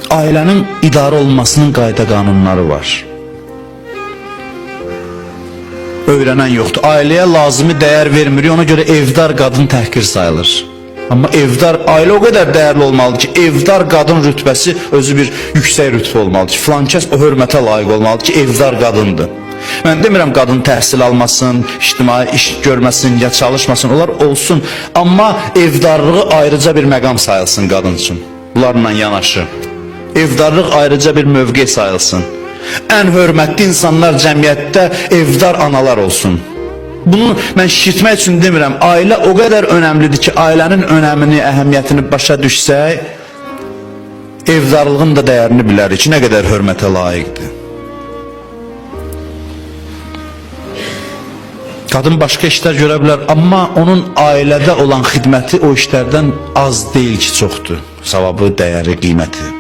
Ailənin idarə olunmasının qayda qanunları var. Öyrənən yoxdur. Ailəyə lazımi dəyər vermir. Ona görə evdar qadın təhqir sayılır. Amma evdar ailə o qədər dəyərli olmalıdır ki, evdar qadın rütbəsi özü bir yüksək rütbə olmalıdır ki, filan kəs o hörmətə layiq olmalıdır ki, evdar qadındır. Mən demirəm qadın təhsil almasın, ictimai iş görməsin ya çalışmasın, onlar olsun. Amma evdarlığı ayrıca bir məqam sayılsın qadın üçün. Bunlarla yanaşı. Evdarlıq ayrıca bir mövqe sayılsın. Ən hörmətli insanlar cəmiyyətdə evdar analar olsun. Bunu mən şişirtmək üçün demirəm. Ailə o qədər önəmlidir ki, ailənin önəmini, əhəmiyyətini başa düşsək, evdarlığın da dəyərini bilərik ki, nə qədər hörmətə layiqdir. Qadın başqa işlər görə bilər, amma onun ailədə olan xidməti o işlərdən az deyil ki, çoxdur. Savabı, dəyəri, qiyməti.